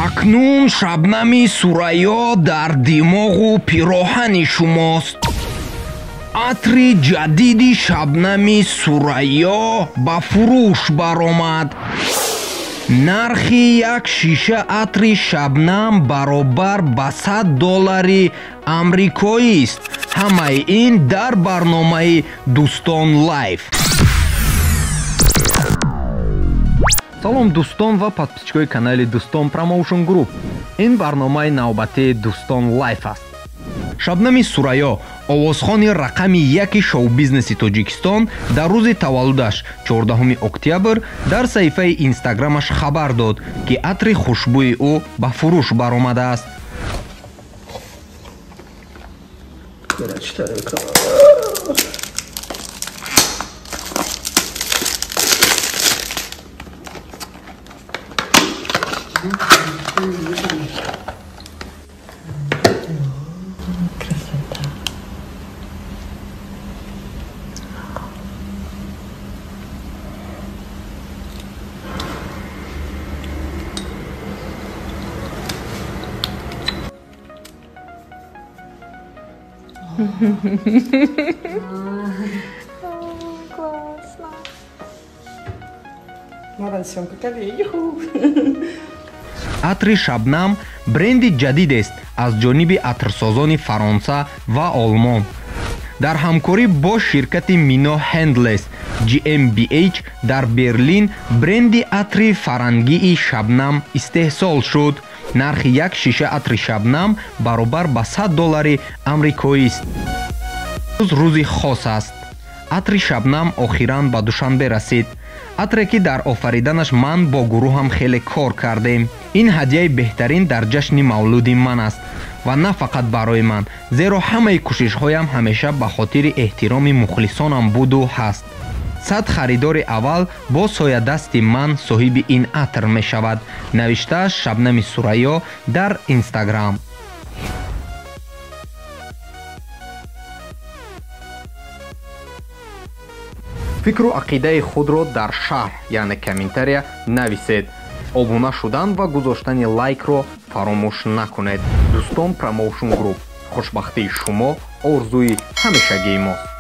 Акнун Шабнами Сурайё дар димоғу пироҳани шумост. Атри ҷадиди Шабнами Сурайё ба фурӯш баромад. Нархи як шиша атри Шабнам баробар ба 100 доллари амрикоист. Ҳамаи ин дар барномаи Дӯстон Лайф. Салом дӯстон ва подписчикои канали Дӯстон Промоушн Груп. Ин барномаи навбатии Дӯстон Лайф аст. Шабнами Сурайё, овозхони рақами яки шоу-бизнеси Тоҷикистон, дар рӯзи таваллудаш 14 октябр дар саҳифаи Инстаграмаш хабар дод, ки атри хушбӯи ӯ ба фурӯш баромадааст. Красота. Классно. Моросенка, юху. Атри Шабнам бренди ҷадидест аз ҷониби атрсозони Фаронса ва Олмон. Дар ҳамкорӣ бо ширкати Мино Хендлес GmbH дар Берлин бренди атри фарангии Шабнам истеҳсол шуд. Нархи як шиша атри Шабнам баробар ба 100 доллари амрикоист. Рӯзи хос аст. Атри Шабнам охиран ба Душанбе расид. Атре ки дар офариданаш ман бо гурӯҳам хеле кор кардем. Ин ҳадияи беҳтарин дар ҷашни мавлуди ман аст ва на фақат барои ман, зеро ҳамаи кӯшишҳоям ҳамеша ба хотири эҳтироми мухлисонам буду ҳаст. 100 харидори аввал бо соядасти ман соҳиби ин атр мешавад, навиштааст Шабнами Сурайё дар Инстаграм. Фикру ақидаи худро дар шарҳ, яъне комментария нависед. Обуна шудан ва гузоштани лайкро фаромӯш накунед. Дӯстон Промоушн Груп. Хушбахтии шумо орзуи ҳамешагии мост.